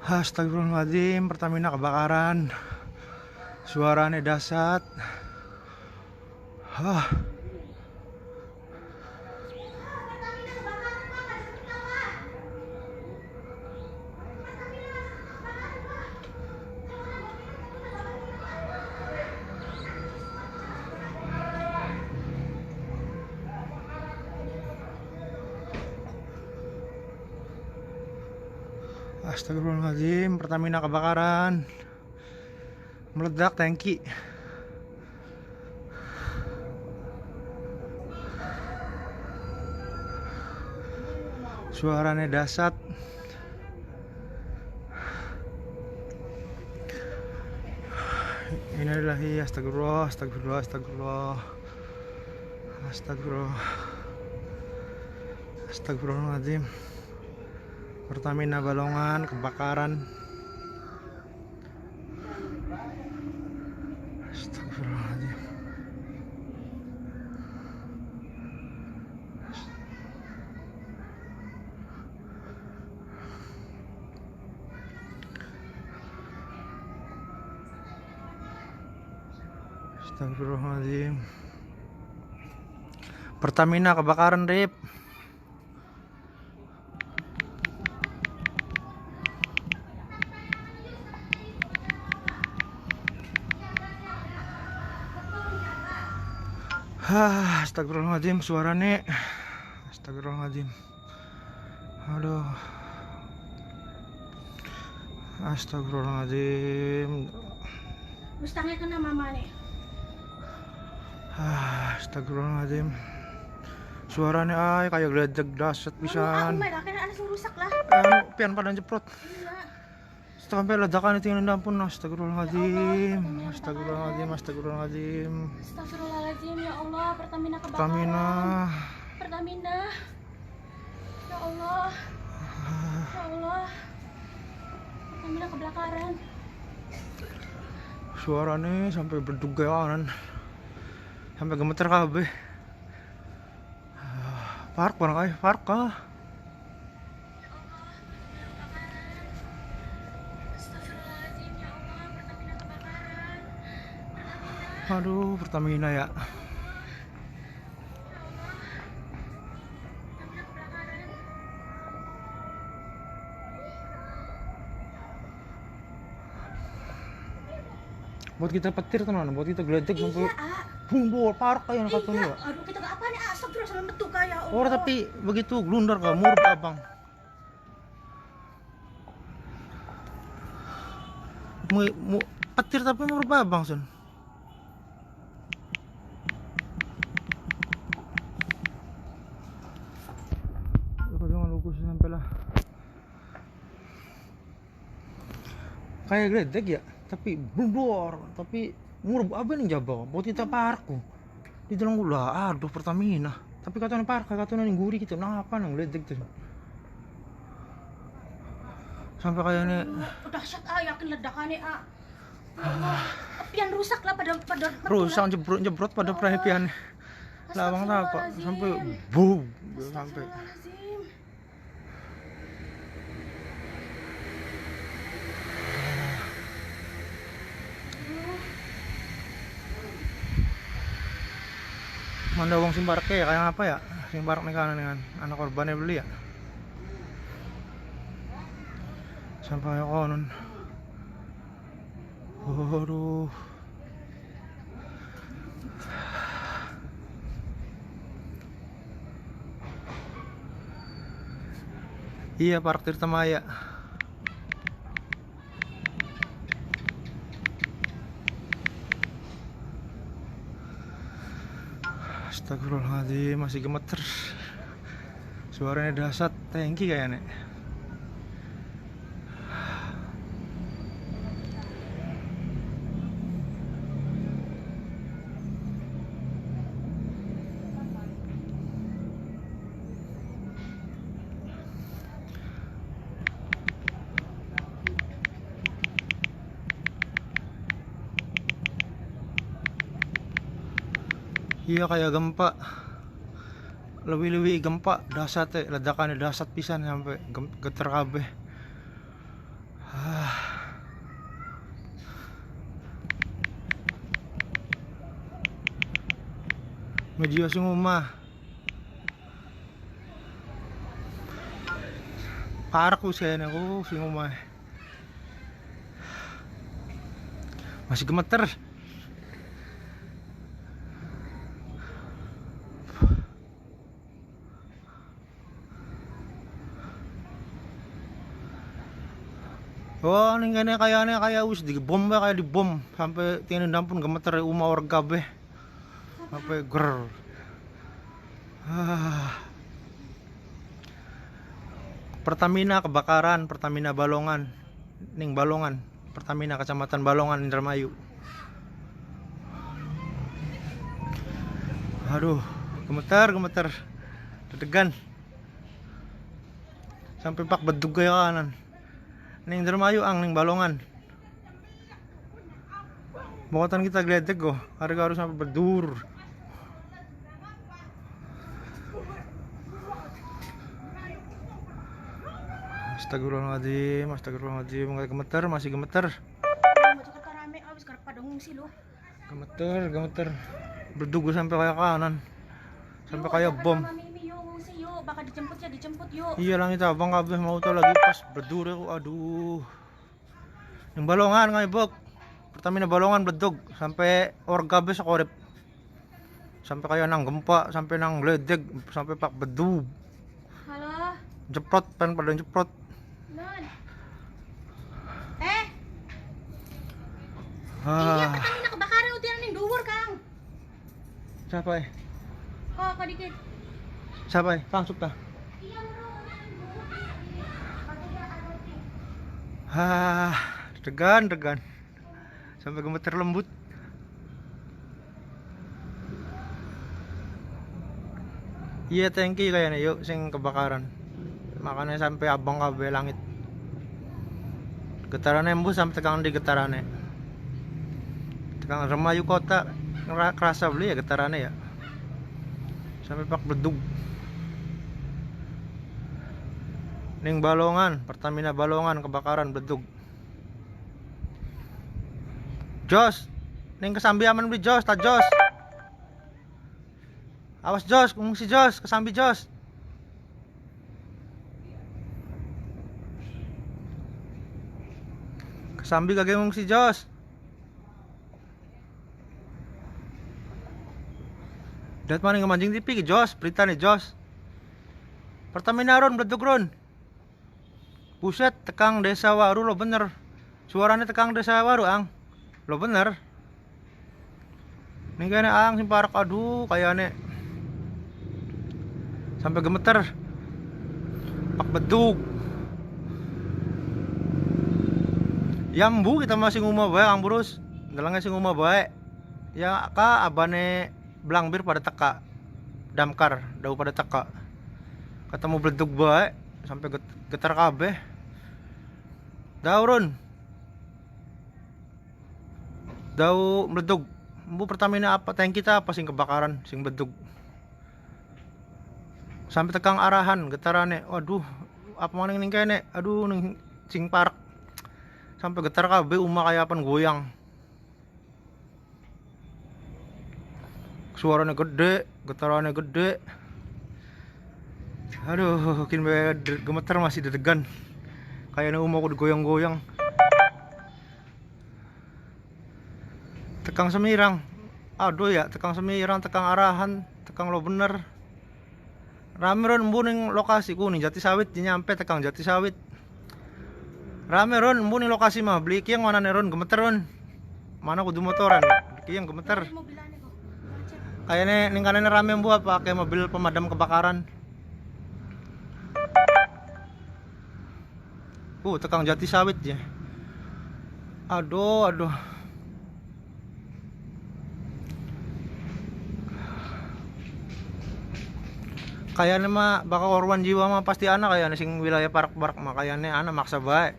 Astagfirullahaladzim, Pertamina kebakaran. Suaranya dahsyat. Hah. Astagfirullahaladzim, Pertamina kebakaran. Meledak tangki. Suaranya dahsyat. Innalillahi, astagfirullah, astagfirullah, astagfirullah. Astagfirullah. Astagfirullahaladzim. Pertamina Balongan kebakaran. Astagfirullahaladzim. Astagfirullahaladzim. Pertamina kebakaran, Rip. Hah, astagfirullahaladzim, suaranya. Astagfirullahaladzim. Aduh. Astagfirullahaladzim. Mustangnya kena mama nih. Ah, astagfirullahaladzim. Suaranya ay kayak geledek dahsyat pisan. Aku merah langsung rusak lah. Anu, pian pada jeprot. Iya. Sampai ledakan itu yang ampun, astagfirullahaladzim. Astagfirullahaladzim, astagfirullahaladzim. Astagfirullahaladzim, ya Allah, Pertamina kebakaran. Pertamina. Pertamina. Ya Allah. Ya Allah. Pertamina kebakaran. Suaranya sampai berdugaan. Sampai gemeter kabeh. Park barang ay, park ah. Astagfirullahaladzim, ya Allah, Pertamina kebakaran. Aduh, Pertamina ya. Ya Allah. Pertamina kebakaran. Buat kita petir teman, buat kita geledek sampai Iya, ah. bumbur park kayak Iya, katanya. aduh kita apa nih? Astagfirullah sampai metu kayak Allah. Oh, tapi begitu glundar ke murub abang. Mu, petir tapi murub abang, Sun. Jangan lukus sampai lah. Kayak geledek ya, tapi blundar, tapi murub abang nih jabang. Buat kita parku. Di dalam gula, aduh Pertamina. Tapi katanya park, katanya nih gurih gitu. Nah, apa nang geledek tuh. Sampai kayaknya dahsyat ah, yakin ledakannya ah. Ya Allah, pian rusak lah pada rusak jebrot pada Ya Allah. pian. Lawang apa sampai boom sampai. Astagfirullahaladzim. Mana wong sing parke ya kayak apa ya? Sing park nih kanan kan anak korbannya beli ya. Sampai konon. Aduh. Iya, Park Tirta Maya. Astagfirullahaladzim, masih gemeter. Suaranya dahsyat, tangki kayaknya. Iya kayak gempa, lebih-lebih gempa dahsyat ya, ledakannya dahsyat pisan sampai geter kabeh. Medio sing omah. Parek usiane ku sing omah. Masih gemeter. Oh, ning kene kayane kaya wis dibom bae, kaya dibom sampai tinendang pun gemeter omah warga kabeh. Sampai ger. Pertamina kebakaran, Pertamina Balongan, ning Balongan, Pertamina Kecamatan Balongan, Indramayu. Aduh, gemeter, gemeter, deg-degan. Sampai pak bedug gaya kanan. Ning Indramayu ang ning Balongan. Bokotan kita gledek go, harga harus sampai berdur. Astagfirullahaladzim, astagfirullahaladzim, nggak gemeter, masih gemeter. Gemeter, gemeter. Berdugu sampai kayak kanan. Sampai kayak bom. Bakal dijemput ya, dijemput yuk. Iya langit abang kabeh mau tuh lagi pas berdur aku, aduh. Yang Balongan ngaibok. Pertamina Balongan bledug sampai warga kabeh sakorep. Sampai kayak nang gempa, sampai nang gledek, sampai pak bedug. Halo. Jeprot, pengen pada jeprot. Non. Iya Pertamina kebakaran utian ning dhuwur, Kang. Siapa eh? Kok dikit. Siapa eh? Kang Supta. Iya, degan, degan. Sampai gemeter lembut. Iya, thank you kayaknya yuk sing kebakaran. Makanya sampai abang kabeh langit. Getarannya embu sampai tekang di getarannya. Tekang Remayu kota kerasa beli ya getarannya ya. Sampai pak bedug. Ning Balongan, Pertamina Balongan kebakaran bedug. Jos, ning Kesambi aman beli Jos, ta Jos. Awas Jos, ngungsi Jos, Kesambi Jos. Kesambi kagak ngungsi Jos. Dat mana ngemancing TV ke Jos, berita nih Jos. Pertamina ron bledug ron. Buset, tekang desa Waru lo bener. Suaranya tekang desa Waru ang. Lo bener. Nih kayaknya ang sing parak, aduh kayaknya sampai gemeter. Pak bedug. Yambu kita masih ngumah bae Kang Burus. Delangnya sing ngumah bae. Ya ka abane Blangbir pada teka. Damkar dau pada teka. Ketemu bledug bae sampai getar kabeh. Daurun. Dau meledug. Bu Pertamina apa tank kita apa sing kebakaran sing bedug. Sampai tekang arahan getarane. Waduh, apa maning ning kene? Aduh ning sing parek. Sampai getar kabeh umah kaya apan goyang. Suaranya gede, getarannya gede. Aduh, kin gemeter masih deg-degan. Kayaknya umah aku digoyang-goyang. Tekang Semirang. Aduh ya, tekang Semirang, tekang arahan, tekang lo bener. Rame ron embu ning lokasi ku ning Jati Sawit nyampe tekang Jati Sawit. Rame ron embu ning lokasi mah beli ki yang mana ron gemeter ron. Mana kudu motoran, ki yang gemeter. Kayaknya ning kanane rame embu apa kayak mobil pemadam kebakaran. Tekang Jati Sawit ya. Aduh, aduh. Kayaknya mah bakal korban jiwa mah pasti anak kayaknya sing wilayah park-park mah kayaknya anak maksa bae.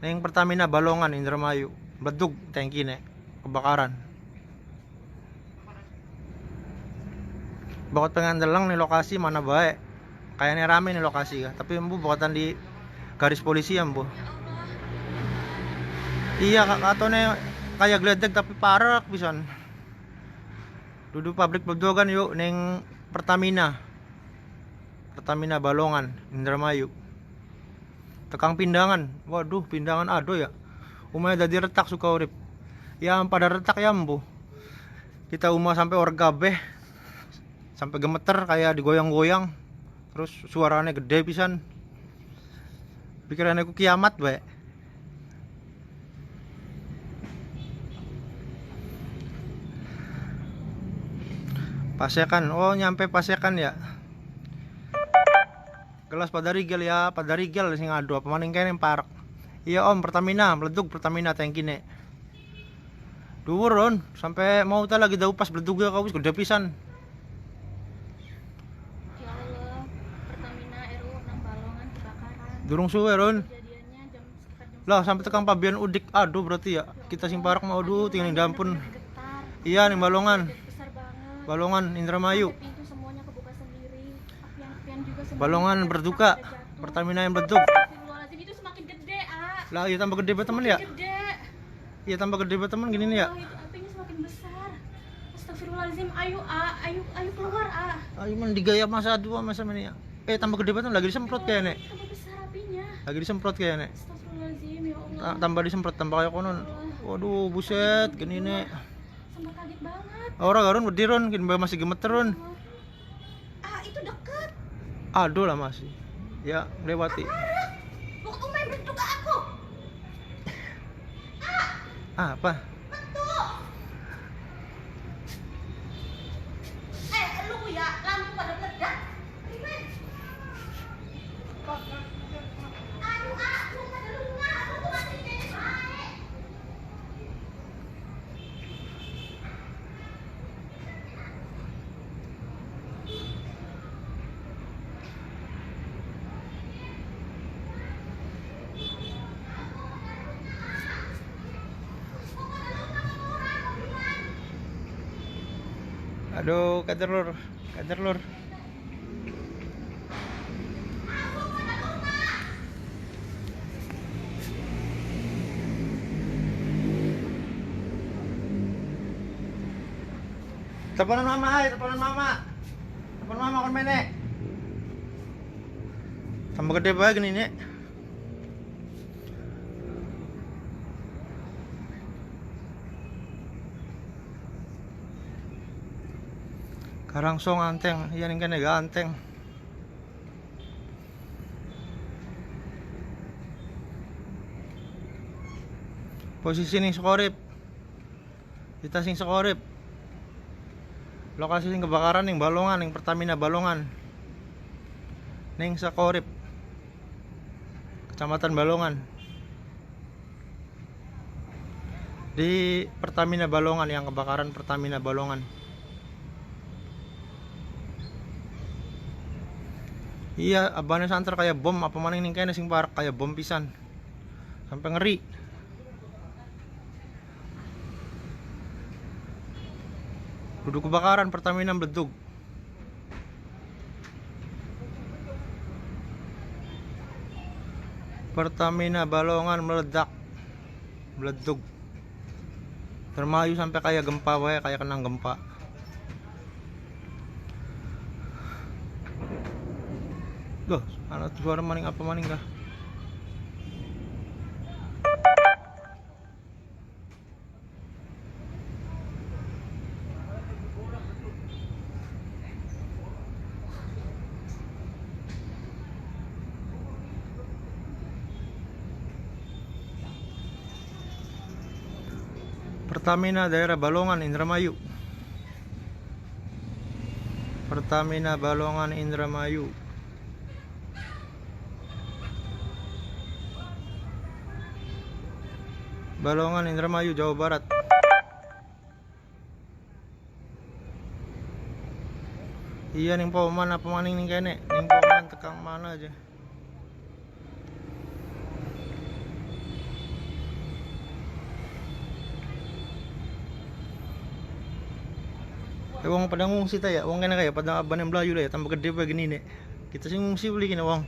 Ning Pertamina Balongan Indramayu, bedug tangkine kebakaran. Bakal pengen deleng nih lokasi mana bae. Kayaknya rame nih lokasi ya, tapi embu buatan di garis polisi ya embu. Ya Allah. Iya kak katone kayak gledek tapi parek pisan. Duduk pabrik bledogan yuk ning Pertamina. Pertamina Balongan, Indramayu. Tekang pindangan. Waduh, pindangan aduh ya. Umaya dadi retak suka urip. Ya pada retak ya embu. Kita umah sampai orgabeh. Sampai gemeter kayak digoyang-goyang. Terus suaranya gede pisan. Pikirannya ku kiamat bae. Pasekan, oh nyampe Pasekan ya. Gelas pada rigel ya, pada rigel sing adu apa maning kene parek. Iya om, Pertamina, meledug Pertamina tangkine. Dhuwur Ron, sampai mau ta lagi dau pas meledug ya kau wis gede pisan. Ya Allah, Pertamina RU 6 Balongan kebakaran. Durung suwe Ron. Kejadiannya jam sekitar jam Lah sampai tekan Pabian Udik, aduh berarti ya. Kita sing parek mau aduh tinggal ning dampun. Getar. Iya ning Balongan. Besar banget. Balongan Indramayu. Sampai pintu semuanya kebuka sendiri. Apian-apian juga semuanya Balongan retak, berduka. pada jatuh. Pertamina yang meledug. Astagfirullahaladzim, itu semakin gede, ah. Lah iya tambah gede banget temen ya. Gede. Iya tambah gede banget temen gini nih ya. Oh, itu apinya semakin besar. Astagfirullahaladzim, ayo ah, ayo ayo keluar ah. Ayo men digaya masa dua masa ini ya. Tambah gede banget lagi disemprot kayaknya. Tambah besar apinya. Lagi disemprot kayaknya. Astagfirullahaladzim, ya Allah. Tambah disemprot tambah kayak konon. Waduh, buset, gini nih. Sampai kaget banget. Ora garun wedi Ron, kini masih gemeter Ron. Ah, itu deket. Aduh lah masih. Ya, lewati. Waktu main berdua aku. Ah, apa? Betul. Lu ya, lampu pada meledak. Rimen. Aduh, aku pada lunga, aku tuh masih kayak baik. Aduh, kader lur, kader lur. Teleponan mama, ay, teleponan mama. Telepon mama kon mene. Tambah gede banget gini nek. Karangsong anteng, iya ning kene ganteng. Posisi ning Sukorip. Kita sing Sukorip. Lokasi sing kebakaran ning Balongan, ning Pertamina Balongan. Ning Sakorip. Kecamatan Balongan. Di Pertamina Balongan yang kebakaran Pertamina Balongan. Iya, abane santer kayak bom apa maning ning kene sing parek kayak bom pisan. Sampai ngeri. Duduk kebakaran Pertamina meledug. Pertamina Balongan meledak. Meledug. Termayu sampai kayak gempa wae, kayak kena gempa. Loh, ana suara maning apa maning kah? Pertamina daerah Balongan Indramayu. Pertamina Balongan Indramayu. Balongan Indramayu Jawa Barat. Iya ning Poman apa maning ning kene? Ning Poman tekang mana aja. Wong pada ngungsi ta ya, wong kene kaya pada abane mlayu lah ya, tambah gede apa gini nek. Kita sing ngungsi beli kene wong.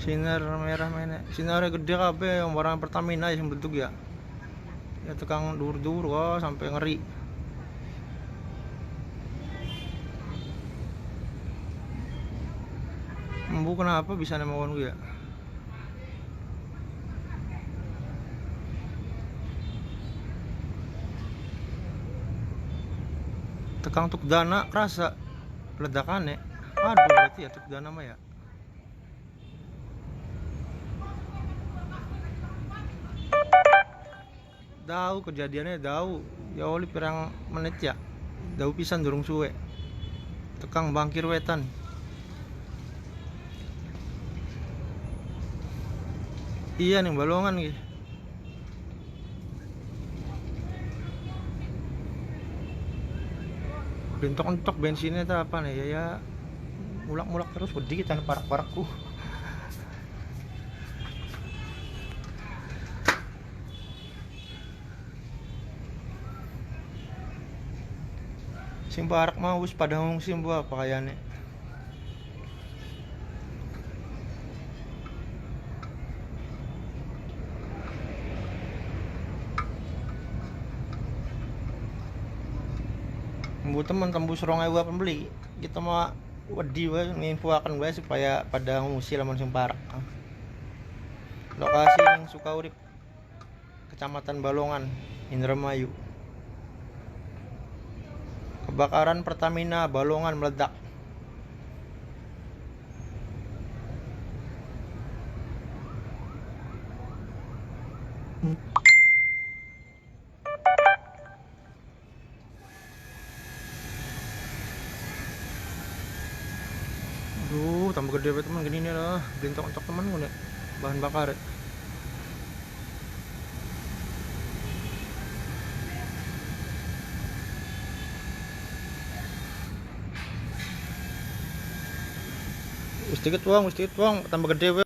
Sinar merah mana? Sinarnya gede kabeh yang barang Pertamina yang bentuk ya. Ya tukang dur-dur kok sampai ngeri. Embu kenapa bisa nemuin gue ya? Tekang tuk dana kerasa ledakannya. Aduh, berarti ya tuk dana mah ya. Dau kejadiannya dau ya oli pirang menit ya. Dau pisan durung suwe. Tekang Bangkir Wetan. Iya nih Balongan gitu. Bentok-entok bensinnya itu apa nih ya, ya mulak-mulak terus wedi kita parak-parakku. Sing parak mau wis pada ngungsi mbu apa kayane. Mbu teman tembus 2000 pembeli. Kita mau wedi wae nginfoaken wae supaya pada ngungsi lamun sing parak. Lokasi ning Sukaurip, Kecamatan Balongan, Indramayu. Kebakaran Pertamina Balongan meledak. Aduh, tambah gede teman gini nih lah. Bentok-entok teman gue nih bahan bakar. Wis dikit wong, tambah gede.